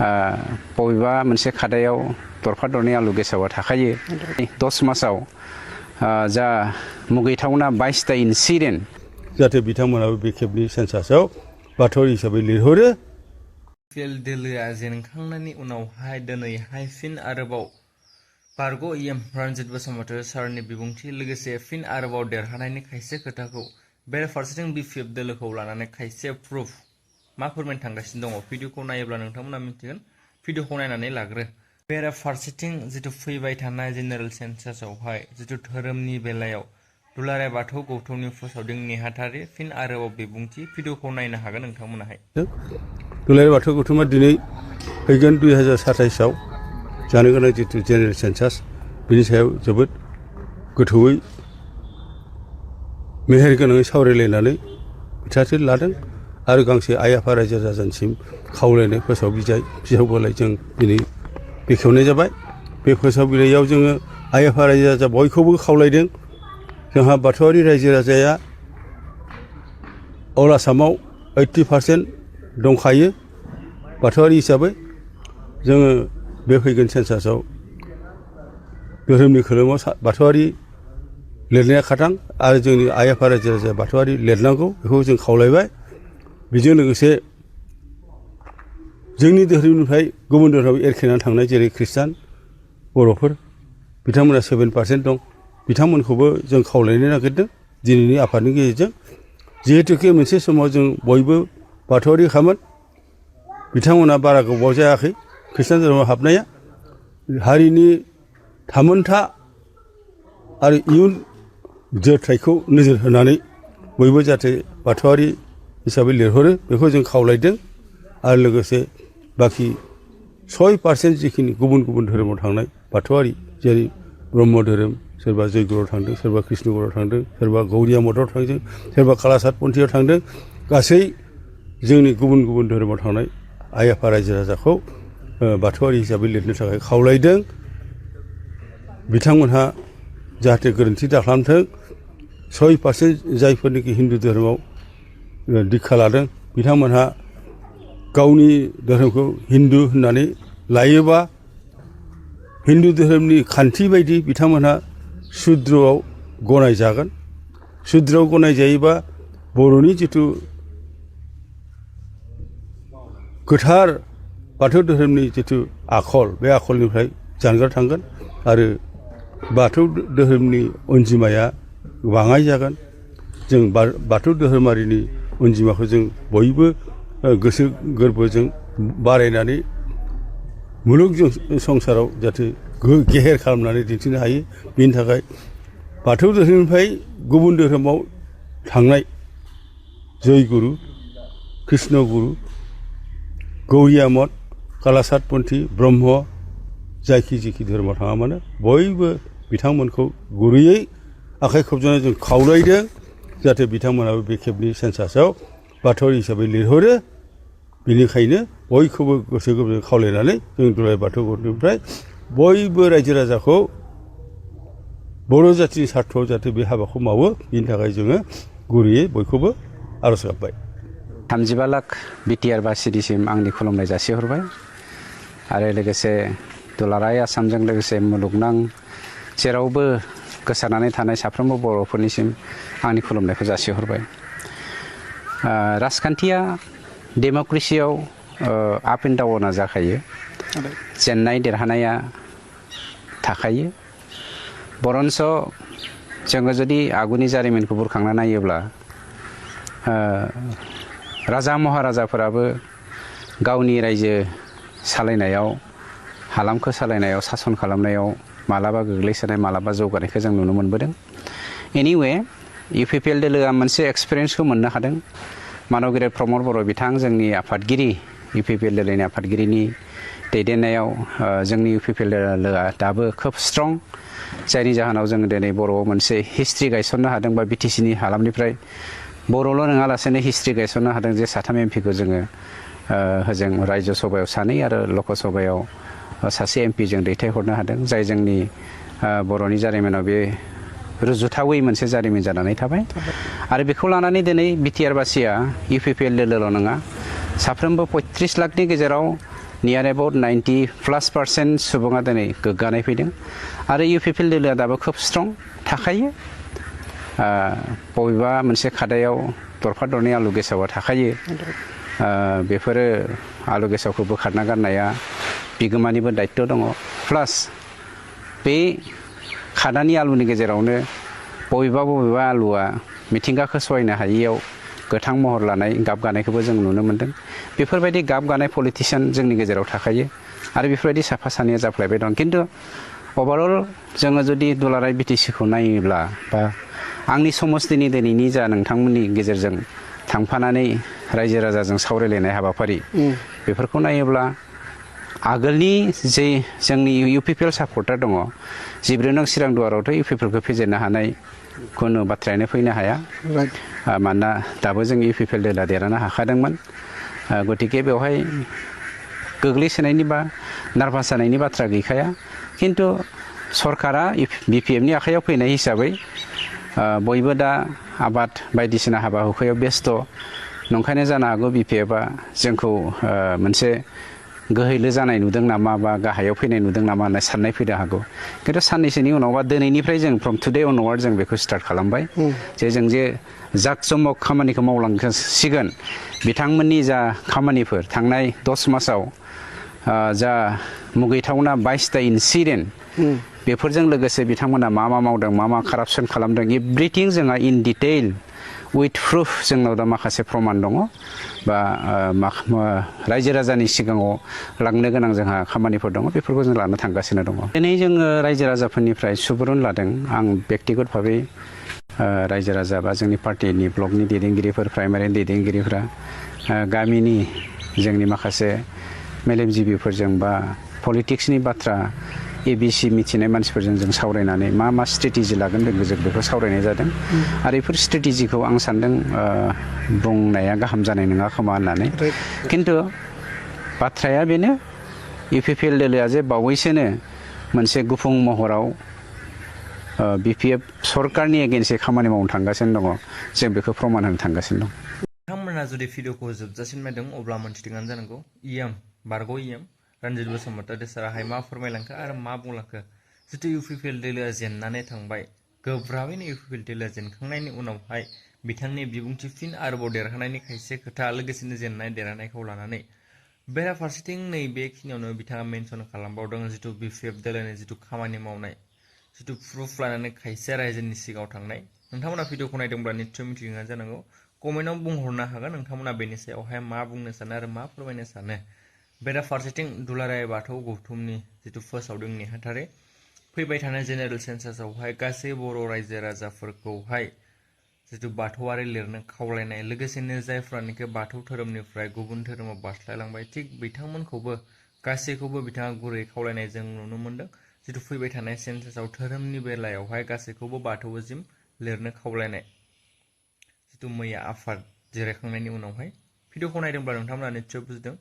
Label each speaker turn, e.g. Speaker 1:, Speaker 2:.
Speaker 1: बबेबा मोनसे खादायाव दरफा दरनै आलु गेसावा थाखायो 10 मासाव जा मुगैथावना 22टा इन्सिडेन्ट
Speaker 2: जाहाथे बिथांमोनाबो बे खेबनि सेन्सासआव बाथौआरि हिसाबै लिरहरो
Speaker 3: BPF दोलोआ जेनखांनायनि उनावहाय दिनैहाय फिन आरोबाव बारग' EM रन्जित बसुमतारी सारनि बिबुंथि लोगोसे फिन आरोबाव देरहानायनि खायसे खोथाखौ बेराफारसेथिं BPF दोलोखौ लानानै खायसे प्रुफ मा फोरमायनो थांगासिनो दङ भिडिअखौ नायोब्ला नोंथांमोना मिथिगोन भिडिअखौ नायनानै लाग्रो बेराफारसेथिं जिथु फैबाय थानाय जेनेरेल सेन्सासआवहाय जिथु धोरोमनि बेलायाव दुलाराय बाथौ गौथुमनि फोसावदिं नेहाथारि फिन आरोबाव बिबुंथि भिडिअखौ नायनो हागोन नोंथांमोनाहाय
Speaker 2: दुलाराय बाथौ गौथुमा दिनै फैगोन 2027 आव जानो गोनां जिथु जेनेरेल सेन्सास बिनि सायाव जोबोद गोथौयै मेहेर गोनाङै सावरायलायनानै बिथांखि लादों आरो गांसे आइ आफा रायजो राजानिसिम खावलायनाय फोसाव बिजाब बिलाइ जों दिनै बेखेवनाय जाबाय बे फोसाव बिलाइयाव जोङो आइ आफा रायजो राजा बयखौबो खावलायदों जोंहा बाथौआरि रायजो राजाया अल आसामाव 80% दंखायो बाथौआरि हिसाबै जोङो बे फैगोन सेन्सासआव धोरोमनि खोलोमाव बाथौआरि लिरनाया खाथां आरो जोंनि आइ आफा रायजो राजाया बाथौआरि लिरनांगौ बेखौ जों खावलायबाय बेजों लोगोसे जोंनि धोरोमनिफ्राय गुबुन धोरोमाव एरखेनानै थांनाय जेरै ख्रिस्टान बर'फोर बिथांमोना 7% दं बिथांमोनखौबो जों खावलायनो नागिरदों दिनैनि आफादनि गेजेरजों जिहेतुके मोनसे समाव जों बयबो बाथौआरिखामोन बिथांमोना बारा गोबाव जायाखै ख्रिस्टान धोरोमाव हाबनाया हारिनि थामोनथा आरो इयुन जोरथायखौ नोजोर होनानै बयबो जाहाथे बाथौआरि हिसाबै लिरहरो बेखौ जों खावलायदों आरो लोगोसे बाखि 6% जिखिनि गुबुन गुबुन धोरोमाव थांनाय बाथौआरि जेरै ब्रह्म धोरोम सोरबा जयगुरुआव थांदों सोरबा कृष्णगुरुआव थांदों सोरबा गौरिया मठआव थांदों सोरबा कालासाद पन्थियाव थांदों गासै जोंनि गुबुन गुबुन धोरोमाव थांनाय आइ आफा रायजो राजाखौ बाथौआरि हिसाबै लिरनो थाखाय खावलायदों बिथांमोनहा जाहाथे गोरोन्थि दाखालामथों 6% जायफोरनिखि हिन्दु धोरोमाव दीक्षा लादों बिथांमोनहा गावनि धोरोमखौ हिन्दु होननानै लायोबा हिन्दु धोरोमनि खान्थि बायदि बिथांमोनहा शुद्रआव गनायजागोन शुद्रआव गनायजायोबा बर'नि जिथु गोथार बाथौ धोरोमनि जिथु आखल बे आखलनिफ्राय जानगार थांगोन आरो बाथौ धोरोमनि अनजिमाया बाङाय जागोन जों बाथौ धोरोमारिनि अनजिमाखौ जों बयबो गोसो गोरबोजों बारायनानै मुलुग संसाराव जाहाथे गेहेर खालामनानै दिन्थिनो हायो बेनि थाखाय बाथौ धोरोमनिफ्राय गुबुन धोरोमाव थांनाय जयगुरु कृष्णगुरु गौरिया मठ कालासाद पन्थी ब्रह्म जायखि जिखि धोरोमाव थाङा मानो बयबो बिथांमोनखौ गुरैयै आखाइ खबजानानै जों खावलायदों जाहाथे बिथांमोनाबो बे खेबनि सेन्सासआव बाथौआरि हिसाबै लिरहरो बेनिखायनो बयखौबो गोसो गोरबोजों खावलायनानै जों दुलाराय बाथौ गौथुमनिफ्राय बयबो रायजो राजाखौ बर' जाथिनि सार्थआव जाहाथे बे हाबाखौ मावो बेनि थाखाय जोङो गुरैयै बयखौबो आर'ज गाबबाय
Speaker 1: 35 लाख बिटिआर बासिदिसिम आंनि खुलुमनाय जासिहरबाय आरो लोगोसे दुलाराय आसामजों लोगोसे मुलुगनां जेरावबो गोसारनानै थानाय साफ्रोमबो बर'फोरनिसिम आंनि खुलुमनायखौ जासिहरबाय राजखान्थिया डेम'क्रेसियाव आप एन्ड डाउना जाखायो जेननाय देरहानाया थाखायो बरन्स जोङो जुदि आगुनि जारिमिनखौ बुरखांना नायोब्ला राजा महाराजाफोराबो गावनि रायजो सालायनायाव हालामखौ सालायनायाव सासन खालामनायाव मालाबा गोग्लैसोनाय मालाबा जौगानायखौ जों नुनो मोनबोदों एनिवे इउपिपिएल दोलोआ मोनसे एक्सपिरियेन्सखौ मोननो हादों मानगिरि प्रमद बर' बिथां जोंनि आफादगिरि इउपिपिएल दोलोनि आफादगिरिनि दैदेननायाव जोंनि इउपिपिएल दोलोआ दाबो खोब स्ट्रं जायनि जाहोनाव जों दिनै बर'आव मोनसे हिस्ट्रि गायसननो हादों बा बिटिसिनि हालामनिफ्राय बर'ल' नङालासेनो हिस्ट्रि गायसननो हादों जे साथाम एमपिखौ जोङो होजों रायजो सभायाव सानै आरो लकसभायाव सासे एमपि जों दैथायहरनो हादों जाय जोंनि बर'नि जारिमिनाव बे रुजुथावै मोनसे जारिमिन जानानै थाबाय आरो बेखौ लानानै दिनै बिटिआर बासिया इउपिपिएल दोलोल' नङा साफ्रोमबो 35 लाखनि गेजेराव नियार एबाउट 90+% सुबुङा दिनै गोग्गानाय फैदों आरो UPPL दोलोआ दाबो खोब स्ट्रं थाखायो बबेबा मोनसे खादायाव दरफा दरनै आलु गेसावा थाखायो बेफोरो आलु गेसावखौ बोखारना गारनाया बिगोमानिबो दायित्व दङ प्लास बे खादानि आलुनि गेजेरावनो बबेबा आलुआ मिथिंगाखौ सहायनो हायियाव गोथां महर लानाय गाब गानायखौबो जों नुनो मोन्दों बेफोरबायदि गाब गानाय पलिटिशियान जोंनि गेजेराव थाखायो आरो बेफोरबायदि साफा सानैया जाफ्लायबाय दं खिन्थु ओभारअल जोङो जुदि दुलाराय बिटिसिखौ नायोब्ला बा आंनि समस्तिनि दिनैनि जा नोंथांमोननि गेजेरजों थांफानानै रायजो राजाजों सावरायलायनाय हाबाफारि बेफोरखौ नायोब्ला आगोलनि जे जोंनि UPPL सापर्टार दङ 14 नं चिरां दुवारावथ' UPPLखौ फेजेननो हानाय खुनु बाथ्रायानो फैनो हाया मानोना दाबो जों UPPL दोलोआ देरहानो हाखादोंमोन गतिके बेवहाय गोग्लैसोनायनि बा नार्भास जानायनि बाथ्रा गैखाया खिन्थु सरकारा BPFनि आखायाव फैनाय हिसाबै बयबो दा आबाद बायदिसिना हाबा हुखायाव बेस्थ' नंखायनो जानो हागौ BPFआ जोंखौ मोनसे गोहैलो जानाय नुदों नामा बा गाहायाव फैनाय नुदों नामा होनना साननाय फैनो हागौ खिन्थु साननैसोनि उनाव बा दिनैनिफ्राय जों फ्रम टुडे अनवार्ड जों बेखौ स्टार्ट खालामबाय जे जों जे जाकजमक खामानिखौ मावलांसिगोन बिथांमोननि जा खामानिफोर थांनाय 10 मासाव जा मुगैथावना 22टा इन्सिडेन्ट बेफोरजों लोगोसे बिथांमोना मा मावदों मा कारापसन खालामदों एभ्रिथिं जोंहा इन डिटेल उइथ प्रुफ जोंनाव दा माखासे प्रमान दङ बा रायजो राजानि सिगाङाव लांनो गोनां जोंहा खामानिफोर दङ बेफोरखौ जों लानो थांगासिनो दङ दिनै जोङो रायजो राजाफोरनिफ्राय सुबुरुन लादों आं बेक्तिगत भाबै रायजो राजा बा जोंनि पार्टिनि ब्लकनि दैदेनगिरिफोर प्राइमारि दैदेनगिरिफोरा गामिनि जोंनि माखासे मेलेमजिबिफोरजों बा पलिटिक्सनि बाथ्रा ABC मिथिनाय मानसिफोरजों जों सावरायनानै मा स्ट्रेटेजि लागोन जों बेखौ सावरायनाय जादों आरो बेफोर स्ट्रेटेजिखौ आं सान्दों बुंनाया गाहाम जानाय नङा खोमा होननानै खिन्थु बाथ्राया बेनो UPPL दोलोआ जे बावैसोनो मोनसे गुफुं महराव BPF सरकारनि एगेन्स्टै खामानि मावनो थांगासिनो दङ जों बेखौ प्रमान होनो थांगासिनो दं
Speaker 3: नोंथांमोना जुदि भिडिअखौ जोबजासिम नायदों अब्ला मोनथिदोंआनो जानांगौ बारग' रन्जित बसुमतारी साराहाय मा फोरमायलांखो आरो मा बुंलांखो जितु UPPL दोलोआ जेननानै थांबाय गोब्राबैनो UPPL दोलोआ जेनखांनायनि उनावहाय बिथांनि बिबुंथि फिन आरोबाव देरहानायनि खायसे खोथा लोगोसेनो जेननाय देरहानायखौ लानानै बेराफारसेथिं नैबेखिनियावनो बिथाङा मेनसन खालामबावदों जितु BPF दोलोनि जितु खामानि मावनाय जितु प्रुफ लानानै खायसे रायजोनि सिगाङाव थांनाय नोंथांमोना भिडिअखौ नायदोंब्ला निस्सय मिथिगोन जानांगौ कमेन्टआव बुंहरनो हागोन नोंथांमोना बेनि सायावहाय मा बुंनो सानो आरो मा फोरमायनो सानो बेराफारसेथिं दुलाराय बाथौ गौथुमनि जितु फोसावदों नेहाथारि फैबाय थानाय जेनेरेल सेन्सासावहाय गासै बर' रायजो राजाफोरखौहाय जितु बाथौआरि लिरनो खावलायनाय लोगोसेनो जायफ्रानोखि बाथौ धोरोमनिफ्राय गुबुन धोरोमाव बारस्लायलांबाय थिग बिथांमोनखौबो गासैखौबो बिथाङा गुरै खावलायनाय जों नुनो मोन्दों जितु फैबाय थानाय सेन्सासाव धोरोमनि बेलायावहाय गासैखौबो बाथौसिम लिरनो खावलायनाय जितु मैया आफाद जिरायखांनायनि उनावहाय भिडिअखौ नायदोंब्ला नोंथांमोना निस्सय बुजिदों